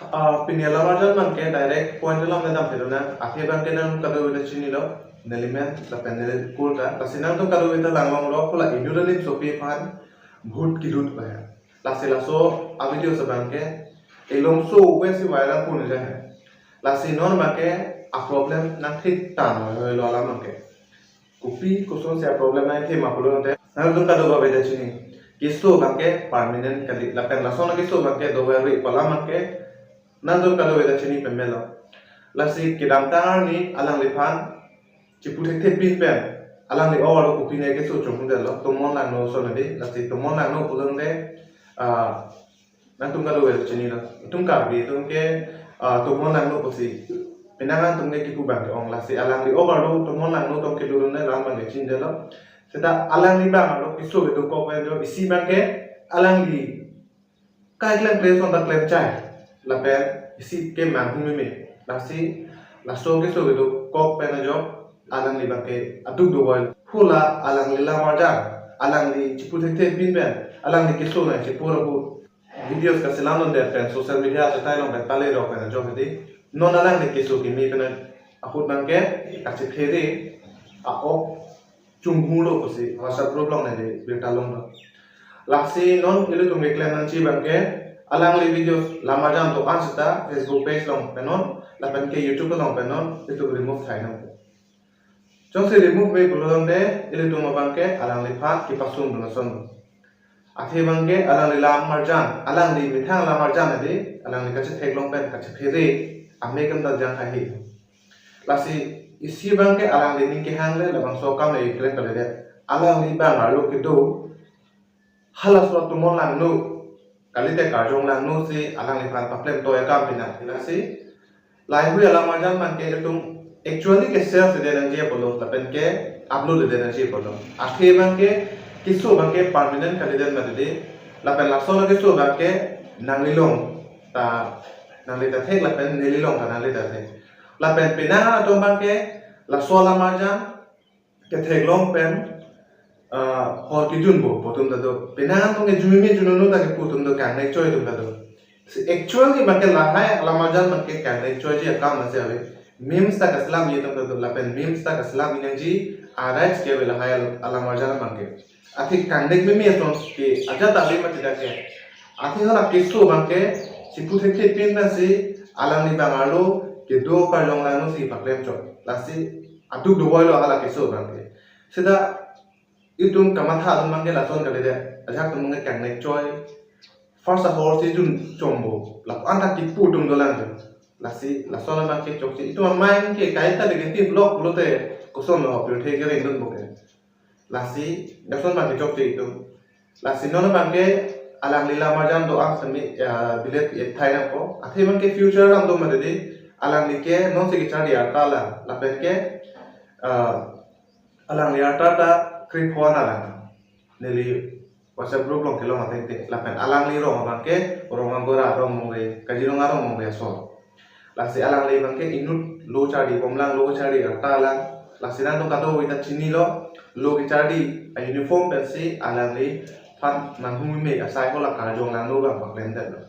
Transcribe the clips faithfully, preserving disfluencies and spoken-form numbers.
Ah, pini alam arjan abangke direct point along kedam pidona. Athe abangke nang kadokave ta chinilo, neli men lapen neli kur ta. Lasi nangtum kadokave ta langlonglo, hala inut anim sopi aphan bhut kelut ba he. Lasi laso a-video abangke elongso ave si viral pon ja he. Lasi non abangke a-problem nangthik tanglo alam abangke. Kopi kosonsi a-problem nangthema pulote, nangtum kadokave ta chini. Keso abangke permanent kali, lapen lason akeso abangke dover-ri pu alam abangke nangtum kadokave ta chini pemelo. Lasi kedamtang arni alangliphan chipu thekthe pin pen alangli o arlo kopine keso chongdetlo, Tomon Langno ason ave. Lasi Tomon Langno pulote, ah, nangtum kadokave ta chinilo. Itum Karbi atum ke, ah, Tomon Langno pusi penang atum ke kipu abangke ong. Lasi alangli o arlo Tomon Langno tong kedo dunde alam abangke chindetlo. Seta alangli abang arlo keso kedokok pen jo isi abangke alangli kai klemkle ason ta klemchai. Lapen isi ke manghumeme. Lasi laso keso kedokok pen ajok alangli abangke aduk dovoi. Hala alangli alam arjan, alangli chipu thekthe pin pen alangli keso nangchipur ahut videos kaselam dunde pen social media achetai along pen pale rok pen ajok hedi. Non alangli keso keme pen ahut abangke kachephere a-ok chunghulo pusi WhatsApp group along neli birta longlo. Lasi non ilitum keklem nangji abangke alangli videos alam arjan do-an seta Facebook page along pen non lapen ke YouTube along pen non itum remove thai nang. Jongsi remove me pulote ilitum abangke alangliphan kepasung dun ason. Athe abangke alangli alam arjan, alangli methang alam arjan ave, alangli kachetheklong pen kachephere, ame kam ta jang hai. Lasi isi abangke alangli ning kehang le labangso akam le keklem kalidet. Alangli abang arlo kedo halaso Tomon Langno, kalite Karjong Langno si alangliphan paklem toi akam pinang. Lasi lahai-hui alam arjan abangke itum actually ke share si de nangji apotlo, lapen ke upload de nangji apotlo. Athe abangke keso abangke permanent kalidet mati de, lapen laso akeso abangke nanglilong ta nangli ta thek lapen nelilong ta nangli ta thek. Lapen penang atum abangke laso alam arjan ketheklong pen, ah, hor kejunpo pu atum ta do. Penang atum ke jumimi jununu ta kepu atum do, kangnek choi atum ta do. Si actually abangke lahai alam arjan abangke kangnek choiji akam asi ave. Memes ta kaselamji atum ta do, lapen memes ta kaselamji nangji a-rights ke ave lahai al-, alam arjan abangke. Athe kangnek meme ason ke ajat ave mati dak ke. Athe hala keso abangke chipu thekthe pin pensi alangli abang arlo kedo Karjong Langno si paklemchot. Lasi aduk dovoilo hala keso abangke. Seta itum kamatha atum abangke lason kalidet. Ajahak atum abangke kangnek choi. First ahorsi jun chompo. Lapu-an ta kipu atum dolang jo. Lasi lason abangke chokche. Itum amai ke kaita negative lok pulote kosonlo pirthe kereng dunpo ke. Lasi lason abangke chokche itum. Lasi non abangke alangli alam arjan do-an semi, ah, bilet pi-et thai nangpo. Athe abangke future alam do mati de, alangli ke nonsi kecharli arta lang, lapen ke, ah, alangli arta ta krepho-an alang. Neli WhatsApp group along kelong ateng te, lapen alangli rong abangke Rong Agora, Rong Mongve, Kaziranga Rong Mongve aso. Lasi alangli abangke inut lo charli bomlang, lo charli arta lang. Lasi nangtum kadokave ta chinilo, lo kecharli a-uniform pensi alangliphan nanghumeme asai hala Karjong Langno abang paklemdetlo.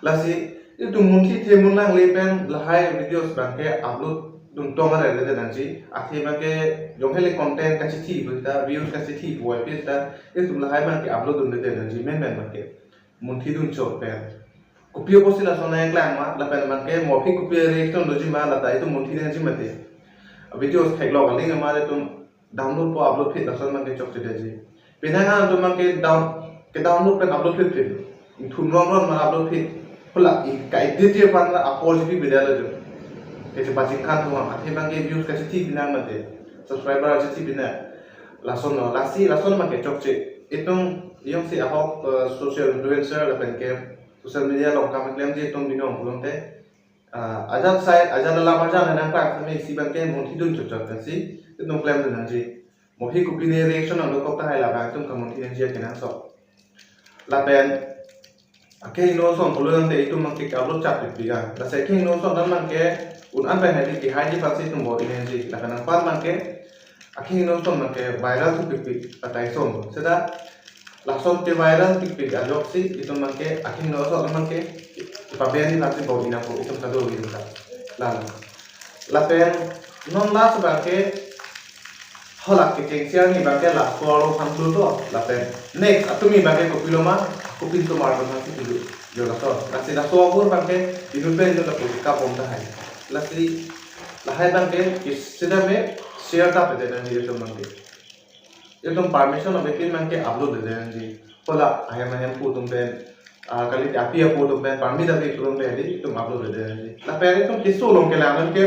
Lasi itum munthi the mun langle pen lahai videos abangke upload dun tong are le nangji. Athe abangke jong hele content kachithi pu ta, views kachithi pu ai pu ta, itum lahai abangke upload dunde nangji, men men abangke munthi dun chot pen. Kopi apotsi lason nangklang ma, lapen abangke mo aphi kopi reaction doji ma, lata itum munthi nangji mati. Videos theklong aling ma itum download po upload phit lason abangke chokche detji. Penang atum abangke down, ke download pen upload phit phit. Thun ron ron ma upload phit. Hala i ka-edit ji aphan la apor ji pi beda lo jo. Kechepachingkhan thuma, athe abangke views kachithi pinang mati. Subscriber chithi pinang. Lasonlo, lasi lason abangke chokche. Itum jongsi ahok, eh, social influencer lapen ke social media along kam klemji atum binong pulote, ah, ajat sai, ajat alam arjan nangklang semi isi abangke munthi dun chot chot pensi itum klemdun nangji. Mo aphi kopine reaction nangdokok tahai labang itum kamunthi nangji akenangsot. Lapen akehingno ason pulote itum abangke upload chap pik pik ga. Lasi akehingno ason abangke un-an pen hedi kehaiji aphansi itum bor-i nangji. Lapen anpar abangke akehingno ason abangke viral thu pik pik atai ason. Seta lason ke viral pik pik ajoksi itum abangke akehingno ason abangke Pabe ani lasi bor-i nangkok itum kadokave ta. Lalo. Lapen non last abangke halake kengsi arni abangke laso arlo aphan klutlo. Lapen next atumi abangke kopilo ma, kopin tomar tomar si klutlo. Jo laso. Lasi laso abur abangke inut pen inut lapu kabom tahai. Lasi lahai abangke kis-, sida me share ta pede nangji itum abangke. Itum permission ave pin abangke upload dede nangji. Hala ahem ahem pu atum pen, ah, kali api apo atum pen, permit ave pu atum pen, di itum upload dede nangji. Lapen itum keso along kelang abangke,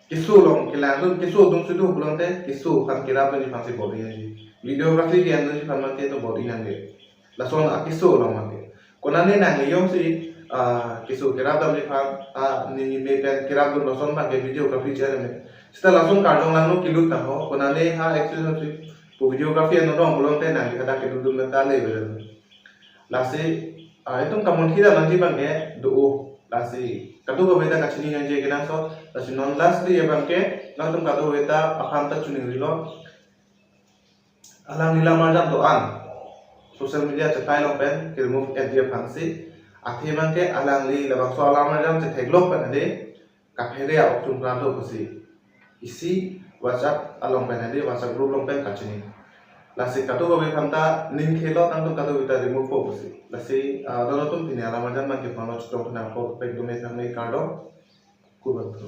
keso along kelang atum, keso atum sudu pulote, keso aphan kerap abang aphan si bor-i nangji. Videography ke-en atum aphan abangke itum bor-i nangji. Lason akeso along abangke. Konane nangli jongsi, ah, keso kerap damji aphan, ah, neli me pen kerapdun lason abangke videography channel me. Seta lason karjong langno kelut tangho, konane ha actress si pu videography ano dong pulote nangli hadak kelutdun meta le bela. Lasi, ah, itum kamonit dam nangji abangke do. Lasi kadokave ta kachini nangji kenangsot. Lasi non lastly abangke nangtum kadokave ta aphan ta chiningrilo. Alangli alam arjan do-an social media chetai along pen ke-remove etji aphansi. Athe abangke alangli labangso alam arjan chetheklok pen ade kaphere a-ok chungpra do pusi isi WhatsApp along pen ade WhatsApp group along pen kachini. Lasi kadokave aphan ta ning khelo, nangtum kadokave ta remove po pusi. Lasi, ah, don atum pini alam arjan abangke pano chetong nangpo pek dome thangne kardom. Kurvangthu.